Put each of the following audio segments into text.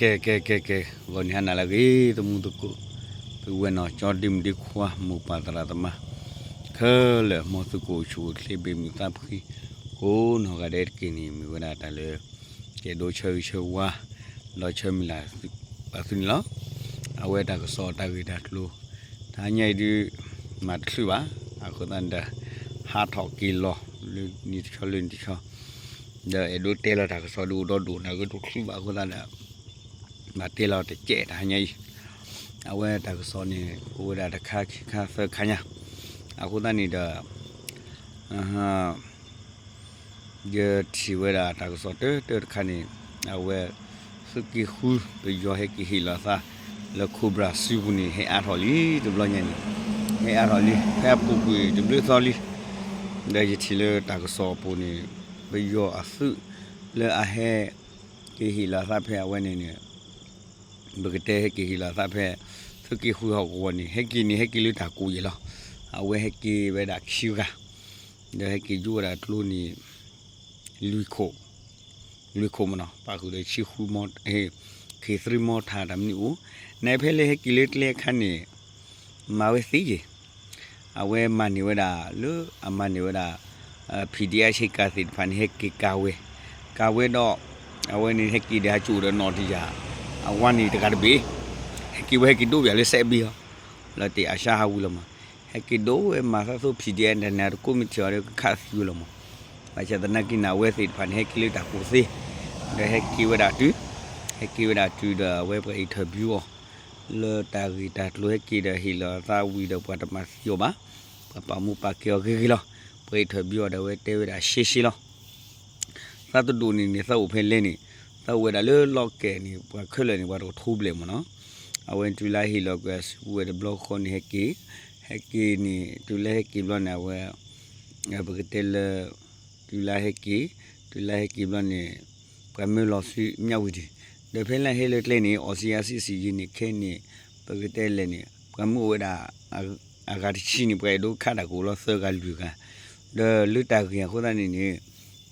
ကဲ ကဲ ကဲ ကဲ ဂီၤနံၤဟါနၤလၢအဂ့ၤ သမူသကိး သုဝဲနီၤ ကၠီဒ့မုၣ်ဒ့ခွါ မိၢ်ပၢ်သရၣ်သမါ ခဲလၢာ် မ်သုကအိၣ်ဆူၣ်အိၣ်ချ့ ဘ့ၣ်မုာ်သးဖှံ ကိးနီၢ်ဂၤဒဲးတက့ၢ်န့ၣ် မ့ၢ်ဝဲဒၣ်တၢ်လၢ ကအဲၣ်ဒိးဆၢဂ့ၤဆၢဝါ ဒီးဆၢမုၢ်လၢ် အသုန့ၣ်လီၤ. အဝဲတၢ်ကစီၣ်တၢ်ဂ့ၢ်တၢ်ကျိၤ တဟါညါအံၤဒုး မၤတချုးဘၣ် အဃိသတးဒီး ဟးထီၣ်က့ၤလီၤ လၢနံၤတဆီလၢနံၤတဆီ ဒီးအဲၣ်ဒိးတဲလီၤတၢ်ကစီၣ်ဒုးအိၣ်ဒီဒူၣ်န့ၣ် အဂ့ၢ်တချုးဘၣ်အဃိသတးဒီး မၤတဲလီၤတကဲးတဟါညါအံၤ အဝဲတၢ်ကစီၣ်န့ၣ် အိၣ်ဝဲဒၣ်တခါခံခါသၢခါညါ အဃိသတးန့ၣ်ဒီး ယထံၣ်ဝဲဒၣ်တၢ်ကစီၣ်တၢတၢတခါန့ၣ် အဝဲ သုးက့ဃု ပယီၤဟဲက့ၤဟ့ၣ်လီၤသး လၢ Cobra စုပူၤန့ၣ် ဟဲအါထီၣ်လံတဘျီညါန့ၣ် ဟဲအါထီၣ်လံ ဖဲအပူၤကွံာ်တဘျုးသီလံ ဒီးယထံၣ်လၢတၢ်ကစီၣ်အပူၤန့ၣ် ပယီၤအသုး လၢအဟဲ က့ၤဟ့ၣ်လီၤသးဖဲအဝဲန့ၣ်န့ၣ် ပကတဲဟဲက့ၤဟ့ၣ်လီၤသးဖဲ သုးက့ဃုဟီၣ်ကဝီၤန့ၣ် ဟဲက့ၤန့ၣ် ဟဲက့ၤလၢတၢ်ကိးယဲၢ်လီၤ. အဝဲဟဲက့ၤဝဲဒၣ်ခံဂၤ ဒီးဟဲက့ၤယိၣ်ဝဲဒၣ်ကျိန့ၣ် လွံၢ်ခိၣ် လွံၢ်ခိၣ်မနီၤ ပာ်ဃုာ်ဒီးဆံဃု ခ့သရံမီထၣ်တၢ်မနုၤအိၣ် နဖဲလၢဟဲက့ၤလၢကျဲအခါန့ၣ် မၤဝဲသ့ယဲၢ် အဝဲမၤန့ၢ်ဝဲဒၣ် လၢအမၤန့ၢ်ဝဲဒၣ် ဖံးဒံးအါဆ့ကၤသ့ၣ်တဖၣ်န့ၣ် ဟဲက့ၤကၤဝဲ ကၤဝဲဒီး အဝဲန့ၣ်ဟဲက့ၤဒီးဟးကၠိၣ်ဒီးနီၣ်တယၢ် အဝါန့ၣ်တဂၤတဘ့ၣ် ဟဲက့ၤဝဲဟဲက့ၤဒိးဝဲလၢစဲးဘံဟီ လီၤတ့ၢ်အါရှါဟးဝံၤလီၤမး ဟဲက့ၤဒိးဝဲမၤသးသိ ဖံးဒံးအါ တၢ်န့ၣ် တကိးမ့ၢ်ထံၣ်အီၤဒီးကခးသံဝဲလီၤမး ဘၣ်ဆၣ်သနာ်က့န့ၣ် အဝဲသ့ၣ်တဖၣ်န့ၣ် ဟဲက့ၤလၢတၢ်ကိးသ့ ဒီးဟဲက့ၤဝဲဒၣ်တုၤ ဟဲက့ၤဝဲဒၣ်တုၤဒီးအဝဲပှၤ interview အီၤ လၢတၢ်ဂ့ၢ်တၢ်ကျိၤဟဲက့ၤဒီး ဟ့ၣ်လီၤသးဝံၤဒီး ပှၤတမၤသံအီၤဘၣ် ပှၤပာ်မူပာ်ကဲအီၤဂ့ၤဂ့ၤလီၤ ပှၤ interview အီၤဒီး အဝဲတဲဝဲဒၣ်ရှဲရှဲလီၤ သးတဒိၣ်န့ၣ်န့ၣ် သးအိၣ်ဖဲလဲၣ်န့ၣ် သးအိၣ်ဝဲဒၣ်လၢလီၢ်ကဲၣ်န့ၣ် ပှၤခဲလၢာ်န့ၣ် ပှၤတကထိဘျဲၣ်မးနီၤ အဝဲတုၤလၢဟ့ၣ်လီၤကွံာ်အစုပူၤဝဲတဘျီဃီန့ၣ် ဟဲက့ၤ ဟဲက့ၤန့ၣ် တုၤလၢဟဲက့ၤဘျီန့ၣ် အဝဲ ပကတဲလၢ တုၤလၢဟဲက့ၤ တုၤလၢဟဲက့ၤဘျီန့ၣ် ပှၤမၢလီၤဆူ မြဝတီ ဒီးဖဲလၢဟဲလၢကျဲန့ၣ် အီစံယါစံစံယံၤန့ၣ် ခဲန့ၣ် ပကတဲလဲၣ်န့ၣ် ပှၤမၢအိၣ်ဝဲဒၣ် အဂၤတဆံန့ၣ် ပှၤအဲၣ်ဒိးခးတၢ်ကအိၣ်လီၤသၢဂၤလွံၢ်ဂၤ ဒီးလၢတၢ်ဂ့ၢ်အဃိသတးန့ၣ်န့ၣ်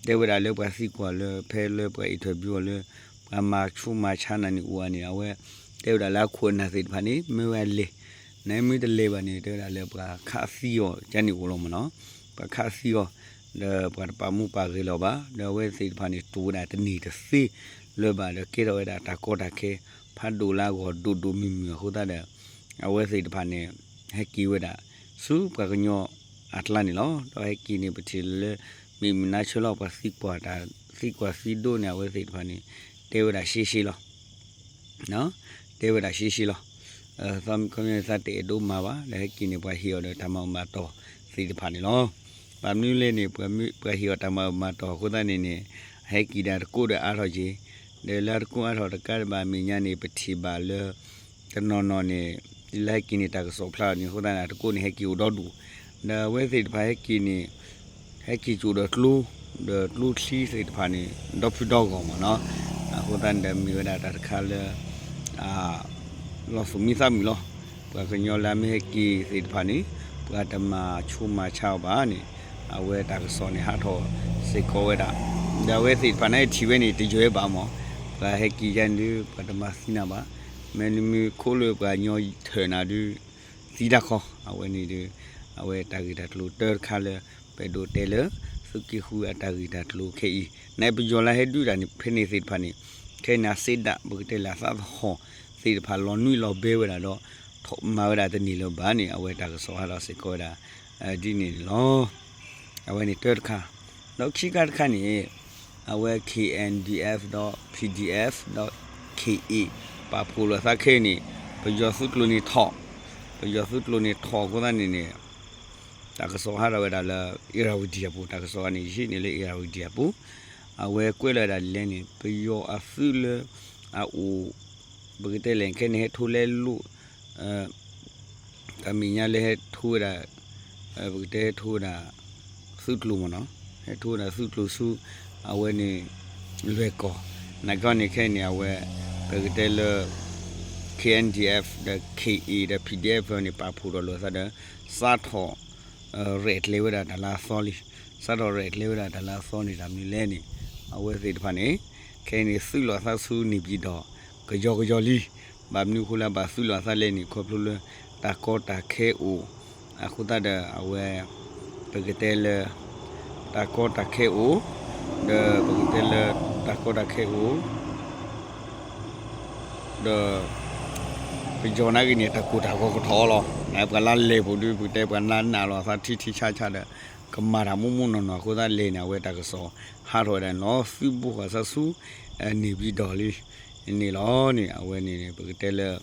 တဲဝဲဒၣ်လၢပှၤသံကွၢ်လၢ ဖဲလၢပှၤ interview အီၤလၢ ပှၤမၤဆူးမၤဆါနၤန့ၣ်အိၣ်ဧါန့ၣ် အဝဲ တဲဝဲဒၣ်လၢအခိၣ်အနၢ်သ့ၣ်တဖၣ်န့ၣ် မၢဝဲအလဲၢ် နမ့ၢ်တလဲၤဘၣ်န့ၣ် တဲဝဲဒၣ်လၢပှၤခးသံအီၤ ကန့ၣ်အိၣ်လီၤမးနီၤ ပှၤခးသံအီၤ ဒီးပှၤတပာ်မူပာ်ဂဲၤလီၤဘၣ် ဒီးအဝဲသ့ၣ်တဖၣ်န့ၣ် တိၢ်ဝဲဒၣ်တန့ၢ်တသ့လၢၤဘၣ် ဒီးကဲထီၣ်ဝဲဒၣ်တၢ်ကီတၢ်ခဲ ဖးဒိၣ်လၢအဂီၢ်ဒိၣ်ဒိၣ်မုၢ်မုၢ်အဃိသတးဒီး အဝဲသ့ၣ်တဖၣ်န့ၣ် ဟဲက့ၤဝဲဒၣ် ဆူပှၤကညီအကျါန့ၣ်လီၤ. ဒီးဟဲက့ၤန့ၣ် ပထံၣ်လၢ မ့ၢ်မုၢ်နၤဆၢလီၤ ပှၤသံကွၢ်တၢ် သံကွၢ်သံဒိးန့ၣ် အဝဲသ့ၣ်တဖၣ်န့ၣ် တဲဝဲဒၣ်ရှဲရှဲလီၤ တဲဝဲဒၣ်ရှဲရှဲလီၤ. သးမုၣ်ခီပညီန့ၣ် သးတအဲၣ်ဒိးမၤဘၣ် ဒီးဟဲက့ၤန့ၣ် ပှၤဟ့ၣ်အီၤဒီးတၢ်မၤအၢမၤတီၢ်သ့ၣ်တဖၣ်န့ၣ်လီၤ. ဘၣ်မနုၤလဲၣ်န့ၣ် ပှၤဟ့ၣ်အီၤတၢ်မၤအၢမၤတီၢ်အဃိသတးန့ၣ်န့ၣ် အဟဲက့ၤဒီးတကိးဒီးအါထီၣ်က့ၤ ဒီးလၢအတကိးအါထီၣ်တကးဒံးဘၣ် အမဲာ်ညါန့ၣ် ပထံၣ်ဘၣ်လၢ တနီၤနီၤန့ၣ် တုၤလၢဟဲက့ၤန့ၣ် တၢ်ကစီၣ်ဖျါအီၤန့ၣ် အဃိသတးန့ၣ် အတကိးန့ၣ် ဟဲက့ၤအိၣ်ဒီဒူၣ် ဒီးအဝဲသ့ၣ်တဖၣ်ဟဲက့ၤန့ၣ် ဟဲက့ၤကၠိၣ်ဒီးကျိ ဒီးကျိချံသ့ၣ်တဖၣ်န့ၣ် ဒီဖုဒီဂီၢ်မးနီၤ. အဃိသတးန့ၣ်ဒီး မ့ၢ်ဝဲဒၣ်တၢ်တခါလၢ လီၤသူၣ်မံသးမုာ်လီၤ. ပှၤကညီလၢအမ့ၢ်ဟဲက့ၤသ့ၣ်တဖၣ်န့ၣ် ပှၤတမၤဆူးမၤဆါအီၤဘၣ်န့ၣ် အဝဲတၢ်ကစီၣ်န့ၣ် ဟးထီၣ်စ့ၢ်ကီးဝဲဒၣ် ဒီးအဝဲသ့ၣ်တဖၣ်န့ၣ် ထံၣ်ဝဲန့ၣ် တယၢၤဘၣ်မး ပှၤဟဲက့ၤယါန့ၣ်ဒုး ပှၤတမၤသံနၤဘၣ်. မ့ၢ်နမ့ၢ်ခိးလၢပှၤကညီထၢၣ်နၤဒုး သံတၢ်ခီ အဝဲန့ၣ်ဒုး အဝဲတၢ်ဂ့ၢ်တၢ်ကျိၤတၢတခါလၢ ပအဲၣ်ဒိးတဲလၢ သုးက့ဃုအတၢ်ဂ့ၢ်တၢ်ကျိၤခဲအံၤ နပယီၤလၢဟဲဒုးတၢ်န့ၣ် ဖဲန့ၣ်သ့ၣ်တဖၣ်န့ၣ် ခဲအံၤန့ၣ် အစ့ဒၣ် ပကတဲလၢအသးသဟီၣ်သ့ၣ်တဖၣ် လီၤနွံလီၤဘဲဝဲဒၣ်ဒီး ထီၣ်မၤဝဲဒၣ်တန့ၢ်လၢၤဘၣ်န့ၣ် အဝဲတၢ်ကစီၣ်ဟးထီၣ်စ့ၢ်ကီးဝဲဒၣ် ဒ်န့ၣ်န့ၣ်လီၤ. အဝဲန့ၣ်တၢတခါ ဒီးခံခါတခါန့ၣ် အဝဲ K N D F ဒီး P D F ဒီး K A ပာ်ဖှိၣ်လိာ်သးခဲအံၤန့ၣ် ပယီၤသုးကျိၤန့ၣ်ထီၣ် ပယီၤသုးကျိၤန့ၣ်ထီၣ်အဃိသတးန့ၣ်န့ၣ် တၢ်ကစီၣ်ဟးထီၣ်ဝဲဒၣ်လၢ အ့ရဝတံအပူၤ တၢ်ကစီၣ်န့ၣ် ယဟံးန့ၢ်လၢ အ့ရဝတံအပူၤ အဝဲကွဲးလီၤဝဲဒၣ်ဒ်လဲၣ်န့ၣ် ပယီၤအသုးလၢ အအိၣ် ပကတဲလဲၣ် ခဲန့ၣ် ဟဲထိလဲလိာ် တၢ်မဲာ်ညါလၢဟဲထိဝဲဒၣ် ပကတဲဟဲထိဝဲဒၣ် သုးကျိၤမးနီၤ ဟဲထိဝဲဒၣ်သုးကျိၤဆူ အဝဲန့ၣ် လွဲၢ်ကီၢ် နကီန့ၣ်ခဲအံၤန့ၣ် အဝဲ ပကတဲလၢ K N D F ဒီး K A ဒီး P D F န့ၣ် ပာ်ဖှိၣ်ဒီးလိာ်သးဒီး စးထီၣ် ရဲၣ်ကျဲၤဝဲဒၣ်တၢ်လၢအသီလံ စးထီၣ်ရဲၣ်ကျဲၤဝဲဒၣ်တၢ်လၢအသီန့ၣ် တၢ်မနုၤလဲၣ်န့ၣ် အဝဲသ့ၣ်တဖၣ်န့ၣ် ခဲအံၤန့ၣ် သုးလိာ်သးဆူန့ၣ်ပၠံၣ်တီၣ် ကယီကယီလံ. ဘၣ်မနုၤအဃိလၢအဘၣ်သုးလီၤအသးလဲၣ်န့ၣ် ခီဖျိလၢ တၢ်ကီတၢ်ခဲအိၣ် အဃိသတးဒီး အဝဲ ပကတဲလၢ တၢ်ကီတၢ်ခဲအိၣ် ဒီးပကတဲလၢ တၢ်ကီတၢ်ခဲအိၣ် ဒီး ပယီၤနာ်က့န့ၣ် တၢ်ကိၢ်တၢ်ဂီၤကထီၣ်လီၤ. ပှၤလၢလဲၤပူၤဒီး ပကတဲပှၤလၢနာ်လီၤအသးထံထံဆးဆးဒီး ကမၤတၢ်မိၢ်မိၢ်နီၢ်နီၢ်အဃိသတးလဲၣ်န့ၣ် အဝဲတၢ်ကစီၣ်ဟးထီၣ်ဝဲဒၣ်န့ၣ်လီၤ. သုးဘူးဃီၤစၢဆူ န့ၣ်ပၠံၣ်တီၢ်လံန့ၣ်လီၤန့ၣ် အဝဲန့ၣ်န့ၣ် ပကတဲလၢ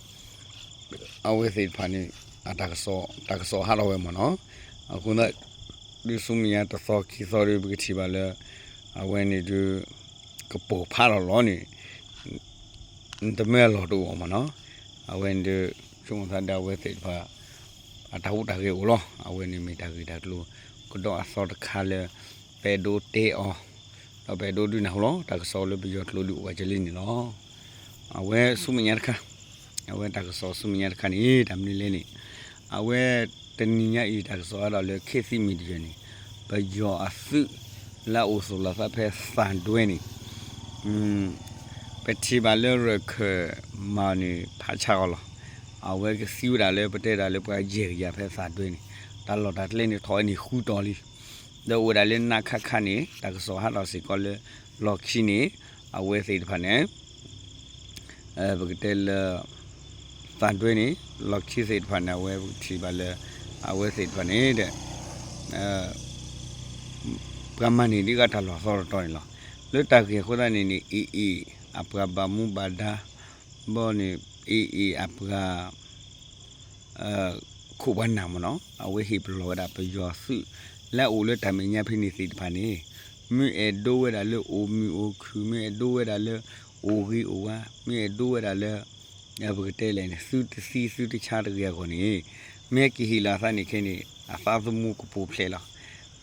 အဝဲသ့ၣ်တဖၣ်န့ၣ် အတၢ်ကစီၣ် တၢ်ကစီၣ်ဟးထီၣ်ဝဲမ့ၢ်နီၤ. အဃိသတး ဒုးဆူမဲာ်ညါတသီခံသီဒီး ပကထံၣ်ဘၣ်လၢ အဝဲန့ၣ်ဒုး ကပိာ်ဖးထီၣ်လီၤန့ၣ် တမ့ၢ်အလီၢ်တအိၣ်မ့ၢ်နီၤ. အဝဲန့ၣ်ဒုး ဆိကမိၣ်သးဒီးအဝဲသ့ၣ်တဖၣ် အတၢ်ဟူးတၢ်ဂဲၤအိၣ်လီၤ. အဝဲန့ၣ်မ့ၢ်တၢ်ဂ့ၢ်တၢ်ကျိၤ ကဒီးအသီတခါလၢ ပအဲၣ်ဒိးတဲအီၤ ဒီးပအဲၣ်ဒိးဒုးနၢ်ဟူလီၤ. တၢ်ကစီၣ်လၢပယီၤကျိာ်ဒုးအိၣ်ဝဲကလံန့ၣ်လီၤ. အဝဲဆူမဲာ်ညါတခါ အဝဲတၢ်ကစီၣ်ဆူမဲာ်ညါတခါန့ၣ် တၢ်မနုၤလဲၣ်န့ၣ် အဝဲတနံၤညါအံၤတၢ်ကစီၣ်အါဒီးလၢ ခေတ်သစ်မီဒီယာ န့ၣ် ပယီၤအသုး လၢအအိၣ်သူၣ်လီၤသးဖဲသၣ်ဒွဲန့ၣ် ပထံၣ်ဘၣ်လၢရၢၢ်ခၢၣ်မၤန့ၣ်ဖးဆါအီၤလီၤ. အဝဲကသံဝဲဒၣ်လၢပတဲဒၣ်လၢပှၤယဲၢ်ကယၤဖဲသၣ်ဒွဲန့ၣ် တၢ်လီၢ်တၢ်ကျဲန့ၣ်ထီၣ်ဝဲန့ၣ်ဃုတီၤလံ. ဒီးအိၣ်ဝဲဒၣ်လၢနါခါခါန့ၣ် တၢ်ကစီၣ်ဟးထီၣ်စ့ၢ်ကီးလၢ လီၢ်ခံန့ၣ် အဝဲသ့ၣ်တဖၣ်န့ၣ် ပကတဲလၢ သၣ်ဒွဲန့ၣ် လီၢ်ခံသ့ၣ်တဖၣ်န့ၣ် အဝဲပကထံၣ်ဘၣ်လၢ အဝဲသ့ၣ်တဖၣ်န့ၣ်ဒီး ပှၤမၤန့ၢ်ဒံးဂၤတၢ်လီၢ်သီတတီၤန့ၣ်လီၤ. လၢတၢ်ဂ့ၢ်အဃိသတးန့ၣ်န့ၣ် AA အပှၤဘၣ်မူဘၣ်ဒါ ဘီန့ၣ် AA အပှၤ ခိၣ်ပှၤနၢ်မ့ၢ်နီၤ အဝဲဟ့ၣ်ပလီၢ်ဝဲဒၣ်ပယီၤသုး လၢအအိၣ်လၢတၢ်မဲာ်ညါဖဲန့ၣ်သ့ၣ်တဖၣ်န့ၣ် မ့ၢ်အဲၣ်ဒိးဝဲဒၣ်လၢအိၣ်မုာ်အိၣ်ခုၣ် မ့ၢ်အဲၣ်ဒိးဝဲဒၣ်လၢ အိၣ်ဂ့ၤအိၣ်ဝါ မ့ၢ်အဲၣ်ဒိးဝဲဒၣ်လၢ ပကတဲလဲၣ်န့ၣ် သုတသံသုတဆါတဂ့ၤအဂီၢ်န့ၣ် မ့ၢ်ဟဲက့ၤဟ့ၣ်လီၤအသးန့ၣ်ခဲန့ၣ် အသးသမူကပူၤဖျဲးလီၤ.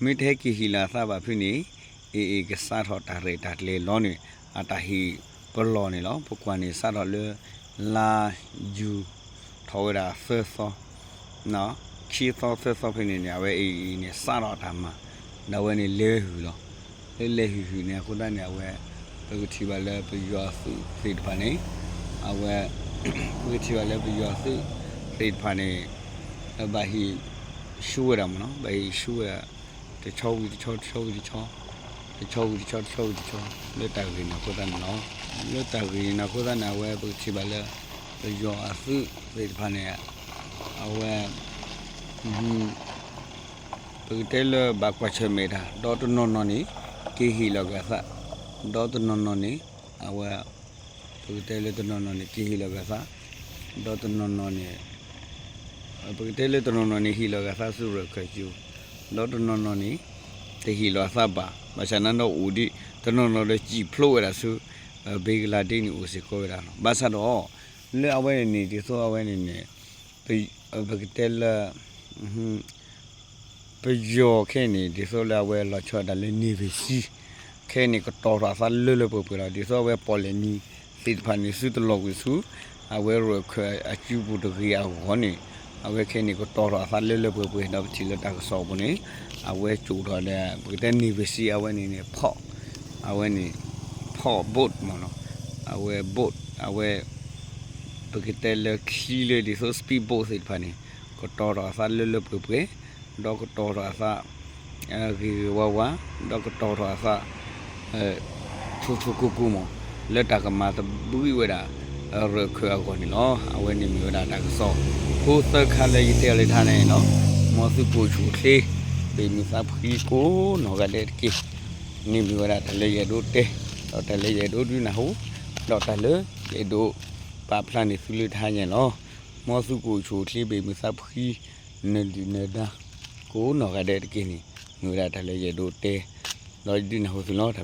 မ့ၢ်တဟဲက့ၤဟ့ၣ်လီၤအသးဘၣ်ဖဲန့ၣ် AA ကစးထီၣ်တၢ်ရဲၣ်တၢ်ကျဲၤလီၤန့ၣ် အတၢ်ဟ့ၣ်ပလီၢ်န့ၣ်လီၤ. ပကွၢ်န့ၣ်စးထီၣ်လၢ လါယူၤ ထီၣ်ဝဲဒၣ်သၢသီ ခံသီသၢသီဖဲန့ၣ်န့ၣ် အဝဲ AA န့ၣ် စးထီၣ်တၢ်မၤ ဒီးအဝဲန့ၣ်လဲၤဟုၣ်လီၤ. လၢလဲၤဟုၣ်ဟုၣ်န့ၣ်အဃိသတးန့ၣ် အဝဲ ပကထံၣ်ဘၣ်လၢပယီၤအသုးသ့ၣ်တဖၣ်န့ၣ် အဝဲ ပကထံၣ်ဘၣ်လၢပယီၤအသုးသ့ၣ်တဖၣ်န့ၣ် ဘၣ်ဟ့ၣ်ဆူၣ်ဝဲဒၣ်မ့ၢ်နီၤ ဘၣ်ဟ့ၣ်ဆူၣ်ဝဲဒၣ် တဆီဝံၤတဆီ တဆီဝံၤတဆီ တဆီဝံၤတဆီ တဆီဝံၤတဆီ လၢတၢ်ဂ့ၢ်န့ၣ်အဃိသတးန့ၣ်လီၤ. လၢတၢ်ဂ့ၢ်န့ၣ်အဃိသတးန့ၣ် အဝဲပကထံၣ်ဘၣ်လၢ ပယီၤအသုးသ့ၣ်တဖၣ်န့ၣ် အဝဲ ပကတဲလၢဘၣ်ကွၢ်ဆၢၣ်မဲာ်တၢ် ဒီတနီၤနီၤန့ၣ် က့ၤဟ့ၣ်လီၤက့ၤအသး ဒီတနီၤနီၤန့ၣ် အဝဲ ပကတဲလၢတနီၤနီၤန့ၣ် က့ၤဟ့ၣ်လီၤက့ၤအသး ဒီတနီၤနီၤန့ၣ် ပကတဲလၢတနီၤနီၤန့ၣ် ဟ့ၣ်လီၤက့ၤအသးဆူရၢၢ်ခၢၣ်စူၤ ဒီတနီၤနီၤန့ၣ် တဟ့ၣ်လီၤအသးဘၣ်. ဘၣ်ဆၣ်နါဒီးအိၣ်ဒံး တနီၤနီၤဒီးစံၣ်ဖျိဝဲဒၣ်ဆူ ဘ့ကလါဒ့န့ၣ်အိၣ်စ့ၢ်ကီးဝဲဒၣ်လီၤ. ဘၣ်ဆၣ်ဒီး လၢအဝဲန့ၣ်န့ၣ် ဒ်သိးအဝဲန့ၣ်န့ၣ် ပကတဲလၢ ပယီၤခဲအံၤန့ၣ် ဒ်သိးလၢအဝဲလီၤဆီဒၣ်တၢ်လၢ Navy SEAL ခဲအံၤန့ၣ် ကတီၤထီၣ်အသးလၢလၢပှဲၤပှဲၤလီၤ. ဒ်သိးအဝဲပီၣ်လဲၣ်နံၤသ့ၣ်တဖၣ်န့ၣ် သုတလီၤကွံာ်ဆူ အဝဲရၢၢ်ခၢၣ်အစုပူၤတဂ့ၤအဂီၢ်န့ၣ် အဝဲခဲအံၤန့ၣ် ကတီၤထီၣ်အသးလၢလၢပှဲၤပှဲၤ ဒီးပထံၣ်လၢတၢ်ကစီၣ်အပူၤန့ၣ် အဝဲကိးထီၣ်ဒီး ပကတဲ Navy SEAL အဝဲန့ၣ်န့ၣ် ဖီၣ် အဝဲန့ၣ် ဖီၣ် boat မ့ၢ်နီၤ အဝဲ boat အဝဲ ပကတဲလၢခံလၢဒ်သိး speed boat သ့ၣ်တဖၣ်န့ၣ် ကတီၤထီၣ်အသးလၢလၢပှဲၤပှဲၤ ဒီးကတီၤထီၣ်အသး ဂ့ၤဂ့ၤဝါဝါ ဒီးကတီၤထီၣ်အသး ထူထူကိကိမး လၢတၢ်ကမၤသဘှံးဝဲဒၣ် ရၢၢ်ခၢၣ်အဂီၢ်န့ၣ်လီၤ. အဝဲန့ၣ်မ့ၢ်ဝဲဒၣ်တၢ်ကစီၣ် ဖိသၢခါလၢယတဲအီၤလၢတဟါန့ၣ်လီၤ. မ်သုကအိၣ်ဆူၣ်အိၣ်ချ့ ဘၣ်မုာ်သးဖှံကိးနီၢ်ဂၤဒဲးတက့ၢ်. န့ၣ်မ့ၢ်ဝဲဒၣ်တၢ်လၢယအဲၣ်ဒိးတဲ ဒီးတၢ်လၢယအဲၣ်ဒိးဒုးနၢ်ဟူ ဒီးတၢ်လၢယအဲၣ်ဒိးပာ်ဖျါန့ၢ်သုလၢတဟါညါလီၤ. မ်သုကအိၣ်ဆူၣ်အိၣ်ချ့ ဘၣ်မုာ်သးဖှံ နဒုၣ်နဒါ ကိးနီၢ်ဂၤဒဲးတက့ၢ်န့ၣ် မ့ၢ်ဝဲဒၣ်တၢ်လၢယအဲၣ်ဒိးတဲ ဒီးယဒုးနၢ်ဟူသုလီၤ.